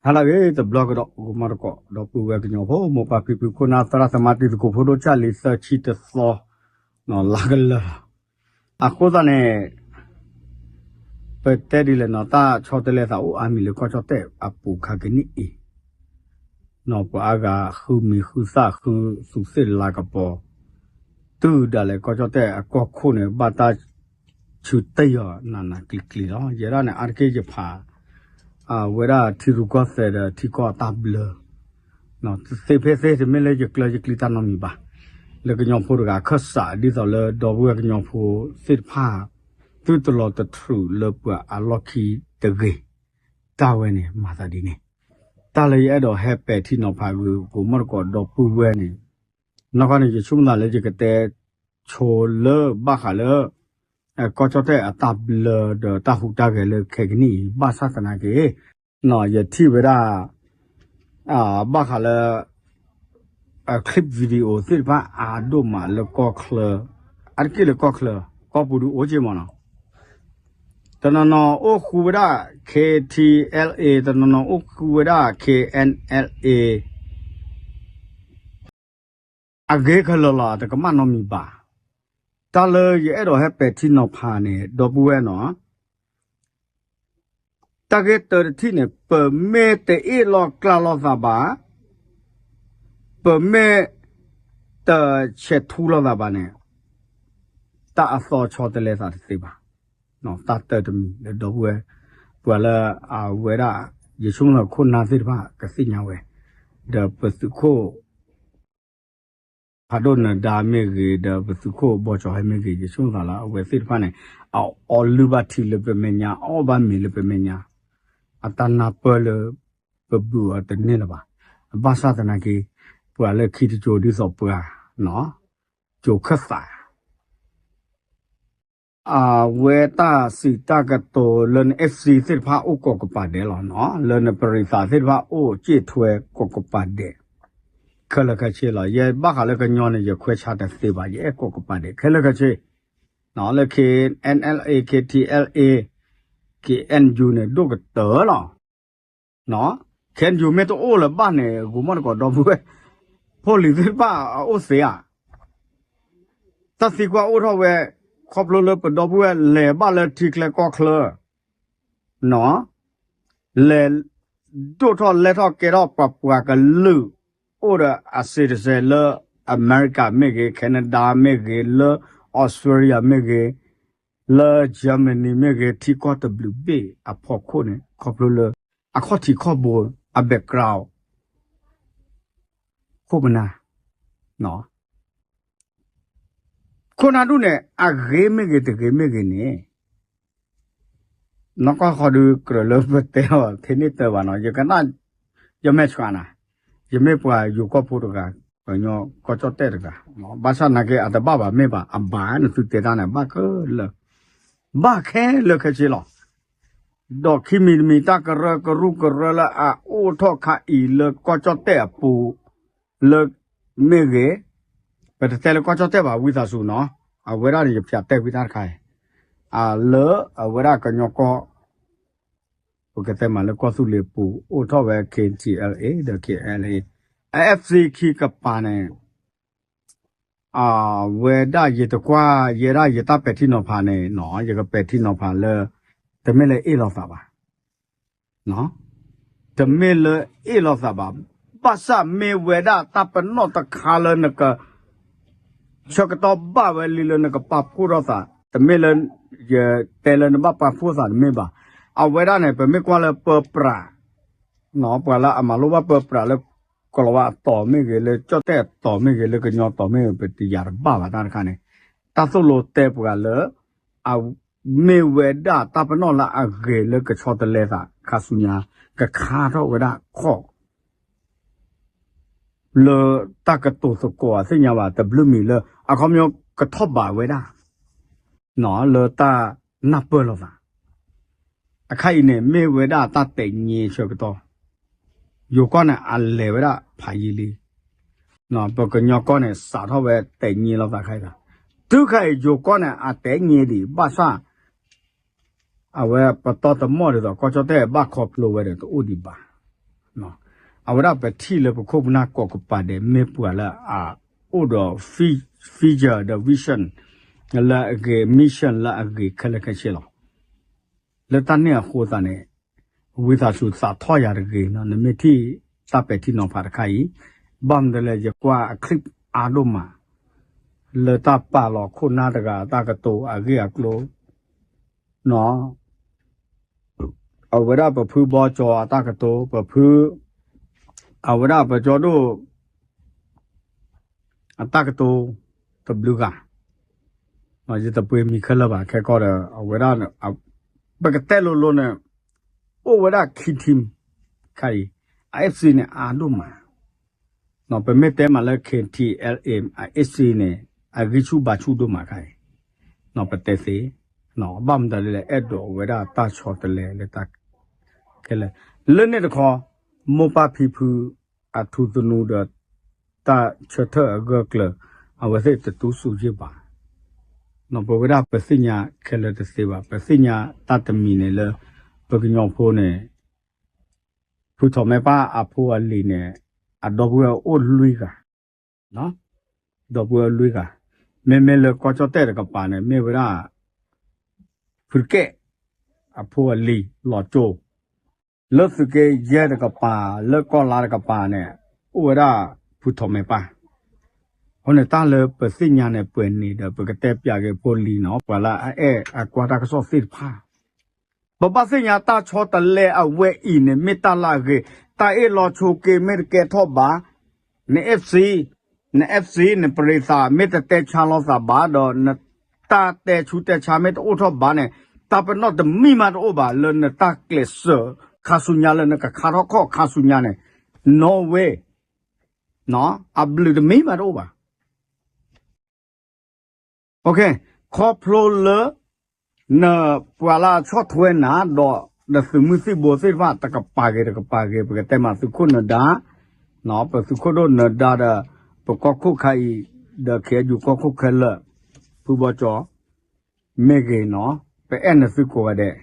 ဟါလၢအဂ့ၤ တဘျီကဒီး ဂီၤမီၢ်တကိး ဒီပုၢ်ဝဲၢ်ကညီဖိ မိၢ်ပၢ်ဖံဖု ခိၣ်နၢ်သရၣ်သမါ တံၤသကိးဖိဒိၣ် ကၢ်လံၤသၢဆံတသီ လါကလၢာ်လီၤ. အဃိသတးန့ၣ် ပတဲဒ်လဲၣ်နီၤ တၢ်ဆီတလဲသးအိၣ်အါမံၤလၢကီၢ်ကၠီၣ်တဲၣ်အပူၤခါကနံၣ်အံၤ ပှၤအါဂၤဃုမံၤဃုသၣ်ဃုသူးသ့ၣ်လၤကပီၤ တုၤဒၣ်လဲာ်ကီၢ်ကၠီၣ်တဲၣ်အကီၢ်ခိၣ်န့ၣ် ဘၣ်တၢ်ဆူးတ့ၢ်အီၤနးနးကျံၤကျံၤလီၤ. ယဲဒၣ်န့ၣ် အါတက့ၢ်ယဖး အဝဲဒၣ်ထံရူၢ်ကီၢ်သဲးဒီးထံကီၢ်အတၢ်ဘျၢ သ့ဖဲသ့ တမ့ၢ်လၢယကျၢၤယကျံၤတၢ်နီတမံၤဘၣ်. လၢကညီဖိတဂၤခၢၣ်စး ဒ်သိးလၢဒီပုၢ်ဝဲၢ်ကညီဖိသ့ၣ်တဖၣ် သုတလီၤတထြူးလၢပှၤအလီၢ်ခံတဂ့ၤ. တၢ်ဝဲန့ၣ် မၤသးဒ်န့ၣ် တၢ်လၢယအဲၣ်ဒိးဟဲပဲာ်ထံနီၤဖးဂ့ၤ ဂီၤမီၢ်တကိးဒီပုၢ်ဝဲၢ်န့ၣ် နီၢ်ကီၢ်န့ၣ် ယဆိကမိၣ်သးလၢယကတဲဆိလၢဘၣ်ဃးလၢ ကီၢ်ကၠီၣ်တဲၣ်အတၢ်ဘျၢဒီးတၢ်ဟူးတၢ်ဂဲၤလၢခဲကနံၣ်အံၤ ဘၣ်ဆၣ်သနာ်က့ ယထံၣ်ဝဲဒၣ် ဘၣ်ဃးလၢ clip video သ့ၣ်တဖၣ်အါဒိၣ်မးလၢကီၢ်ချၢ အါတက့ၢ်လၢကီၢ်ချၢ ကီၢ်ပူၤဒုးအိၣ်က့မးနီၤ တနီၤနီၤအိၣ်ဃူဝဲဒၣ် K T L A တနီၤနီၤအိၣ်ဃူဝဲဒၣ် K N L A အဂ့ၤခဲလၢာ်လီၤ တကမၣ်နီတမံၤဘၣ်. တၢ်လၢယအဲၣ်ဒိးဟဲပဲာ်ထံနီၤဖးန့ၣ် ဒီပုၢ်ဝဲၢ်နီၤ တၢ်ဂ့ၢ်တၢတထံၣ်န့ၣ် ပမ့ၢ်တအ့ၣ်လိာ်ကျါလိာ်သးဘၣ်, ပမ့ၢ်တဆဲးထူလိာ်သးဘၣ်န့ၣ် တၢ်အသီဆီတလဲသးတသ့ဘၣ်. တၢ်တၢတမံၤလၢဒီပုၢ်ဝဲၢ် ပှၤလၢအဝဲဒၣ် ယဆိကမိၣ်လၢခိၣ်နၢ်သ့ၣ်တဖၣ်ကသ့ၣ်ညါဝဲ, ဒီးပသုးခိၣ် ဖးဒိၣ်နၢၤဒါမ့ၢ်ဂ့ၤ ဒီးပသုးခိၣ်ဘီကၠီၤဟဲမ့ၢ်ဂ့ၤ ယဆိကမိၣ်သးလၢအဝဲသ့ၣ်တဖၣ်န့ၣ် အအီလုၢ်ဘၣ်ထံလၢပမဲာ်ညါ အအီၣ်ဘၣ်မ့ၤလၢပမဲာ်ညါ အတၢ်နၢ်ပၢၢ်လၢ ပဘုၣ်အီၤတန့ၢ်လၢၤဘၣ်. ဘၣ်ဆၣ်သနာ်က့ ပှၤလၢခံတကၠိၤဒ်သိးပှၤ ကၠိၤခၢၣ်သး အဝဲတၢ်စံးတၢ်ကတိၤလၢန F C သ့ၣ်တဖၣ်အိၣ်ကိးကပၤဒဲးလီၤနီၤ, လၢနပရံးသးသ့ၣ်တဖၣ်အိၣ်စ့ၣ်ထွဲကိးကပၤဒဲး, ခဲလၢာ်ခဲဆ့လီၤ. ယဲဘၣ်ဃးလၢကညီန့ၣ် ယခွဲးဆါတသ့ဘၣ်, ယအဲၣ်ကိးကပၤဒဲး ခဲလၢာ်ခဲဆ့, လၢ K N L A K T L A K N U န့ၣ် ဒိၣ်ကတၢၢ်လီၤ. K N U မ့ၢ်တအိၣ်လၢၤဘၣ်န့ၣ် ဂီၤမီၢ်တကိးဒီပုၢ်ဝဲၢ် ဖိလံၤသ့ၣ်တဖၣ်အအိၣ်သ့ဧါ. တၢ်သံကွၢ်အိၣ်ထီၣ်ဝဲ ခီဖျိလၢပဒီပုၢ်ဝဲၢ်လဲၤဘၣ်လၢထံချၢကီၢ်ချၢ လဲၤဒိၣ်ထီၣ်လဲၤထီၣ်ကဲထီၣ်ပှၤပှၤကလုာ် အိၣ်ဒီးအ citizen လၢ အမဲရကၤမ့ၢ်ဂ့ၤ, Canada မ့ၢ်ဂ့ၤ, လၢ Australia မ့ၢ်ဂ့ၤ, လၢ Germany မ့ၢ်ဂ့ၤ, ထံကီၢ်တဘျုးဘ့ၣ်အဖီခိၣ်န့ၣ် ခီဖျိလၢ အခီၣ်ထံးခီၣ်ဘိ အ background ခိၣ်ပနၢ် ခိၣ်နၢ်ဒူၣ်န့ၣ် အဂ့ၤမ့ၢ်ဂ့ၤတဂ့ၤမ့ၢ်ဂ့ၤန့ၣ် နီၢ်ကီၢ်ဃီဒုးကြၢးလၢပတဲအီၤထဲန့ၣ်တၢ်ဘၣ်နီၤ, ယကနၣ် ယမဲာ်ဆှးနၤ, ယမ့ၢ်ပှၤယိၤကီၢ်ဖိတဂၤ, ပှၤကညီကီၢ်ကၠီၣ်တဲၣ်တဂၤ, ဘၣ်ဆၣ်သနာ်က့ အတဘၣ်ဘၣ်မ့ၢ်ဘၣ် အဘၣ်နသုတဲတၢ်န့ၣ် ဘၣ်ခဲလၢာ်, ဘၣ်ခဲလၢာ်ခဲဆ့လီၤ. ဒီးခံမံၤတမံၤ တၢ်ကရၢကရိကရၢလၢအအိၣ်ထီၣ်ခါအံၤလၢကီၢ်ကၠီၣ်တဲၣ်အပူၤ လၢမ့ၢ်ဂ့ၤ, ပတတဲလၢကီၢ်ကၠီၣ်တဲၣ်ဘၣ် ဝံသးစူၤနီၤ, အဝဲဒၣ်န့ၣ် ယဖျါတဲာ်ကွံာ်တၢ်တခါအံၤ, လၢအဝဲဒၣ်ကညီကီၢ် ပကတဲမးလၢကီၢ်သူလ့ၤပူၤ အိၣ်ထီၣ်ဝဲ K T L A ဒီး K N L A, F C ခံကပၤန့ၣ် အဝဲဒၣ်ယတကွၢ် ယဲဒၣ်ယတၢ်ပဲာ်ထံနီၤဖးန့ၣ်နီၤ ယကပဲာ်ထံနီၤဖးလၢ တမ့ၢ်လၢအ့ၣ်လိာ်သးဘၣ် တမ့ၢ်လၢအ့ၣ်လိာ်သးဘၣ်, ဘၣ်ဆၣ်မ့ၢ်ဝဲဒၣ်တၢ်ပနီၣ်တခါလၢနက ဆၢကတီၢ်ဘၣ်ဝဲလံလၢနကပာ်ဖှိၣ်ထီၣ်သး, တမ့ၢ်လၢ ယတဲလၢနဘၣ်ပာ်ဖှိၣ်သးတမ့ၢ်ဘၣ်. အဝဲဒၣ်န့ၣ် ပမ့ၢ်ကွၢ်လၢပၢပြး ပှၤလၢအမၤလိဘၣ်ပၢပြးလၢ ကီၤလၤဝါအတီၤမ့ၢ်ဂ့ၤ, လၢကၠီၣ်တဲၣ်အတီၤမ့ၢ်ဂ့ၤ, လၢကညီတီၤမ့ၢ်ဂ့ၤ, ပတယာ်တဘၣ်ဘၣ်တၢ်တခါန့ၣ်, တၢ်သိၣ်လိတဲပှၤလၢ အမ့ၢ်ဝဲဒၣ်တၢ်ပနီၣ်လၢအဂ့ၤလၢကဆီတလဲသး ခါဆူညါ ကခါထီၣ်ဝဲဒၣ်ခီၣ် လၢတၢ်ကတိၤသကိးအသ့ၣ်ညါဘၣ် တဘျုးမံၤလၢ အခီပညီကထီၣ်ဘးဝဲဒၣ် လၢတၢ်နၢ်ပၢၢ်လိာ်သး, အခါအံၤန့ၣ် မ့ၢ်ဝဲဒၣ်တၢ်တဲာ်ညါဆၢကတီၢ်, ယိၤကီၢ်န့ၣ် အလဲၤဝဲဒၣ်ဖးယံာ်လံ, ပကညီကီၢ်န့ၣ် စးထီၣ်ဝဲတဲာ်ညါလိာ်သးခါအံၤ, တုၤခါအံၤ ယိၤကီၢ်န့ၣ် အတဲာ်ညါဒံး ဘၣ်ဆၣ် အဝဲပတီၢ်တမီၢ်ဒ်သိး ကီၢ်ကၠီၣ်တဲၣ်ဘၣ်ခီဖျိဝဲဒီးတအိၣ်ဒံးဘၣ်. အဝဲဒၣ်ပထံၣ်လၢပခိၣ်ပနၢ်ကိးကပၤဒဲး မ့ၢ်ပှၤလၢအအိၣ်ဒီး future ဒီး vision လၢအဂ့ၤ mission လၢအဂ့ၤခဲလၢာ်ခဲဆ့လီၤ. လၢတၢ်န့ၣ်အဃိသတးန့ၣ် ဝံသးစူၤသးထီၣ်ယၤတဂ့ၤနီၤ, နမ့ၢ်ထံၣ်တၢ်ပဲာ်ထံနီၤဖးတခါအံၤ, ဘၣ်မနုၤလဲၣ် ယကွၢ်အ clip အါဒိၣ်မး လၢတၢ်ပာ်လီၤခိၣ်နၢ်တဂၤအတၢ်ကတိၤအဂ့ၢ်အကျိၤ နီၤ, အဝဲဒၣ်ပဖုဘီကၠီအတၢ်ကတိၤ, ပဖု, အဝဲဒၣ်ပကၠီဒိၣ် အတၢ်ကတိၤ တဘျုးဂၤ, ယတပှ့ၤမံၤခဲလၢာ်ဘၣ် ခဲကီၢ်ဒီး အဝဲဒၣ် ပကတဲလိၤလိၤန့ၣ် အိၣ်ဝဲဒၣ်ခံ team ခါအံၤ, အ FC န့ၣ် အါဒိၣ်မး ပမ့ၢ်တဲမးလၢ KTLA အ FC န့ၣ် အဂံၢ်ဆူၣ်ဘါဆူၣ်ဒိၣ်မးခါအံၤ, ပတဲသ့, ဘၣ်မတၤဒ်လဲၣ် အဲၣ်ဒိးဝဲဒၣ်တၢ်ဆီတလဲလၢတၢ်ခဲလၢာ်, လၢန့ၣ်တခီ မိၢ်ပၢ်ဖံဖု အထူသနူဒီး တၢ်ဆၢထၢၣ်အဂၢၢ်ကျၢၤ အဝဲသ့ၣ်တတူၢ်စူၤယ့ၢ်ဘၣ်, ပဝဲဒၣ်ပသ့ၣ်ညါခဲလၢာ်တသ့ဘၣ်, ပသ့ၣ်ညါတၢ်တမံၤန့ၣ်လၢ ပကညီဖိန့ၣ် ဖုထီးမဲပၢ်အဖိအလံၤန့ၣ် အဒီပုၢ်ဝဲၢ်အိၣ်လွံၢ်ဂၤ, ဒီပုၢ်ဝဲၢ်လွံၢ်ဂၤ, မ့မ့ၢ်လၢကီၢ်ကၠီၣ်တဲၣ်တကပၤန့ၣ် မ့ၢ်ဝဲဒၣ် ဖုတကဲၣ် အဖိအလံၤလီၤကၠိ, လၢသုးက့ယဲၢ်တကပၤ လၢကီၢ်လါတကပၤန့ၣ် အိၣ်ဝဲဒၣ်ဖုထီးမဲပၢ်, အဃိန့ၣ် တၢ်လၢပသ့ၣ်ညါန့ၣ် ပှဲၤန့ၣ်ဒီး ပကတဲပၠးက့ၤဖိလံၤနီၤ ပှၤလၢအအဲၣ်အကွၢ်တၢ်ကစီၣ်သ့ၣ်တဖၣ် ပဘၣ်သ့ၣ်ညါတၢ်ဆီတလဲအဝဲအံၤန့ၣ် မ့ၢ်တၢ်လၢအဂ့ၤ, တၢ်အ့ၣ်လိာ်ဆိးက့မ့ၢ်တကဲထီၣ်ဘၣ်, န FC, န FC နပရံသး မ့ၢ်တတဲဆါလိာ်သးဘၣ်ဒီး နတၢ်တဲဆူးတဲဆါမ့ၢ်တအိၣ်ထီၣ်ဘၣ်န့ၣ် တၢ်ပနီၣ်တမံၤမးတအိၣ်ဘၣ် လၢနတၢ်ကျဲးစၢးခါဆူညါလၢနကခါထီၣ်ခီၣ်ခါဆူညါန့ၣ်, no way, အဘျုးတမံၤမးတအိၣ်ဘၣ် ခီဖျိလၢ နပှၤလၢအဆီၣ်ထွဲနၤဒီး နသုးမုၢ်သံၣ်ဘိသ့ၣ်တဖၣ် တကပၤဂ့ၤတကပၤဂ့ၤ ပကတဲမးသုးခိၣ်နၢၤဒါ, ပသုးခိၣ်ဒိၣ်နၢၤဒါဒီး ပကီၢ်ခိၣ်ခါအံၤ ဒီး KNU ကီၢ်ခိၣ်ခဲလၢာ် ဖုဘီကၠီ မ့ၢ်ဂ့ၤနီၤ ပအဲၣ်နသုကိးဂၤဒဲး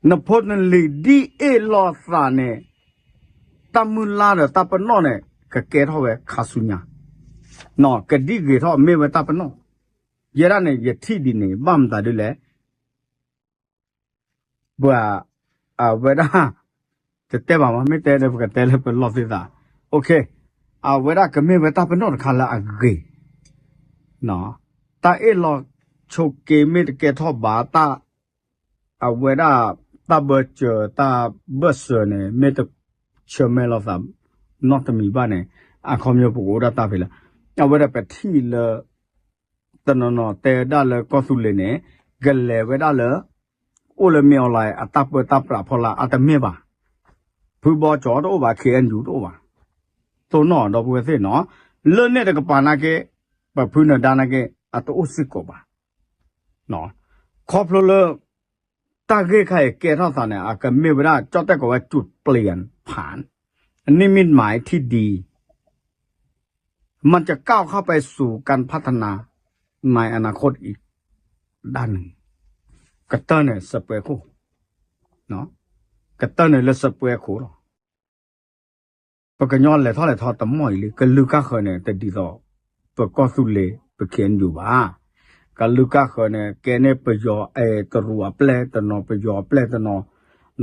နဖိနလံၤဒ်အ့ၣ်လိာ်သးန့ၣ် တၢ်မုၢ်လၢ်ဒီးတၢ်ပနီၣ်န့ၣ် ကကဲထီၣ်ဝဲခါဆူညါ, ကဒံၣ်ဂ့ၤထီၣ်မ့ၢ်ဝဲတၢ်ပနီၣ်, ယဲဒၣ်န့ၣ် ယထံၣ်ဒ်န့ၣ် ဘၣ်မတၤဒ်လဲၣ် ပှၤ အဝဲဒၣ် တတဲဘၣ်မး မ့ၢ်တဲဒီးပကတဲလၢပလီၢ်သ့ၣ်သး, အဝဲဒၣ်ကမ့ၢ်ဝဲတၢ်ပနီၣ်တခါလၢအဂ့ၤ, တၢ်အ့ၣ်လိာ်ဆိးက့မ့ၢ်တကဲထီၣ်ဘၣ် တၢ် အဝဲဒၣ် တၢ်ဘၢစၢၤတၢ်ဘၢၣ်စၢၤန့ၣ် မ့ၢ်တဆၢမဲာ်လိာ်သး နီတမံၤဘၣ်န့ၣ် အခီပညီပကအိၣ်ဒၣ်တၢ်ဖဲလဲၣ်, အဝဲဒၣ်ပထံၣ်လၢ တနီၤနီၤတဲဒၣ်လၢကီၢ်သူလ့ၤန့ၣ် ကလဲၤဝဲဒၣ်လၢ အိၣ်လၢမ့ၢ်အီၤလၢ အတၢ်ပၢတၢ်ပြးဖီလာ် အတမ့ၢ်ဘၣ်, ဖုဘီကၠီတအိၣ်ဘၣ် KNU တအိၣ်ဘၣ်, တိၢ်နီၣ်ဒီပုၢ်ဝဲၢ်သ့ၣ်နီၤ, လၢန့ၣ်တကပၤနာ်က့ ပဖုနၢၤဒါနာ်က့ အတအိၣ်စ့ၢ်ကီးဘၣ် ခီဖျိလၢ တၢ်ဂ့ၢ်ခါအံၤကဲထီၣ်သးန့ၣ် အကမ့ၢ်ဝဲဒၣ် ကၠီၣ်တဲၣ်ကိးဝဲ จุดเปลี่ยนผ่าน นิมิตหมายที่ดี มันจะก้าวเข้าไปสู่การพัฒนาในอนาคตอีกด้านหนึ่ง ကတၢၢ်န့ၣ်စပွဲခိၣ်, ကတၢၢ်န့ၣ်လၢစပွဲခိၣ်လီၤ. ပကညီလဲၤထီၣ်လဲၤထီတမီၢ်အံၤလံ ကလုာ်ကၢ်ဃၢၤန့ၣ် တဒ်သိး ပကီၢ်သူလ့ၤ ပ KNU ဘၣ်. ကလုာ်ကၢ်ဃၢၤန့ၣ် ကဲန့ၢ်ပယီၤအဲၣ်တရူးအပျဲၢ်တနီၤ ပယီၤအပျဲၢ်တနီၤ,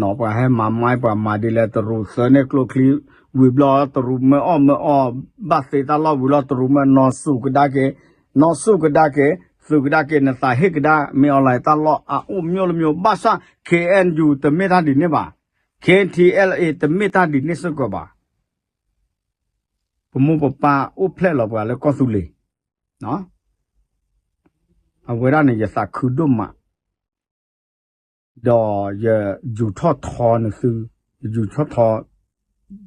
နီၤ ပှၤဟဲမၤမါ ပှၤမၤဒ်လဲၣ် တရူးသၢန့ၢ်ကျိချံ ဝံၤဘျီ တရူးမၢအီၣ်မၢအီ ဘၣ်သ့တၢ်လီၢ်ဝံၤလီၤ တရူးမၢနီၢ်စူၢ်ကဒါက့ၤ, နီၢ်စူၢ်ကဒါက့ၤ သုးကဒါက့ၤ နသးဟ့ၣ်ကဒါ မ့ၢ်အီၤလၢတၢ်လီၢ်အအိၣ်မျိၢ်လၢမျိၢ် ဘၣ်ဆၣ် KNU တမ့ၢ်တၢ်ဒ်န့ၣ်ဘၣ်. KTLA တမ့ၢ်တၢ်ဒ်န့ၣ်စ့ၢ်ကီးဘၣ်. ပမိၢ်ပပၢ်အိၣ်ဖျဲၣ်လီၤပှၤလၢကီၢ်သူလ့ၤ, အဝဲဒၣ်န့ၣ် ယသးခုဒိၣ်မး, ဒီးယယူးထီၣ်ထီနသု, ယယူးထီၣ်ထီ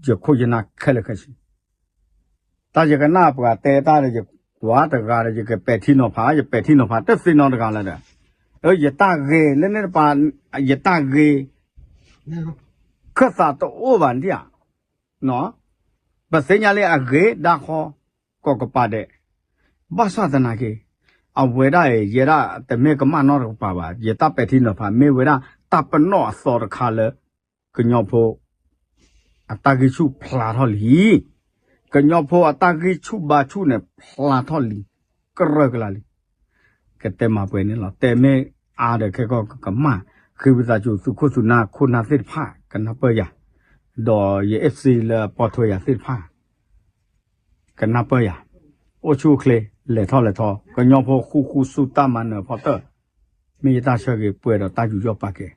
ယခိၣ်ယနၢ်ခဲလၢာ်ခဲဆ့ တၢ်ယကနၣ်ပှၤတဲတၢ်ဒီး ယကွၢ်တဂၤဒီး ယကပဲာ်ထံနီၤဖး ယပဲာ်ထံနီၤဖးတသ့နီတဂၤလၢၤဒီး, ယတၢ်ဂ့ၤလၢန့ၣ်တပၤ, ယတၢ်ဂ့ၤ ခၢၣ်သးတအိၣ်ဘၣ်ဒံဧါ, ပသ့ၣ်ညါလၢအဂ့ၤဒၣ်ဃီ ကိးကပၤဒဲး, ဘၣ်ဆၣ်သနာ်က့ အဝဲဒၣ်အံၤ ယဲဒၣ်တမ့ၢ်ကမၣ်နီတကပၤဘၣ်, ယတၢ်ပဲာ်ထံနီၤဖး မ့ၢ်ဝဲဒၣ်တၢ်ပနီၣ်အသီတခါလၢ ကညီဖိ အတၢ်ဂံၢ်ဆူၣ်ဖျါထီၣ်လံ. ကညီဖိအတၢ်ဂံၢ်ဆူၣ်ဘါဆူၣ်န့ၣ် ဖျါထီၣ်လံ, ကရၢၢ်ကလာ်လံ. ကတဲမၤပှဲၤန့ၣ်လီၤ. တဲမ့ၢ်အါဒီးခဲကီၢ်ကကမၣ်, ဃ့ဝံသးစူၤသုးခိၣ်သုးနၢ်ခိၣ်နၢ်သ့ၣ်တဖၣ် ကနၢ်ပၢၢ်ယၤ, ဒီးယအဲၣ်စ့လၢအပိာ်ထွဲယၤသ့ၣ်တဖၣ် ကနၢ်ပၢၢ်ယၤ, အိၣ်ဆူၣ်အိၣ်ချ့ လဲၤထီၣ်လဲၤထီ, ကညီဖိဃူဃူဆူတၢ်မၤနၢၤအဖီတၢၢ်, မ့ၢ်ယတၢ်ဆၢဂ့ၤပှဲၤဒီးတၢ်ယူးယီၣ်ပာ်ကဲ,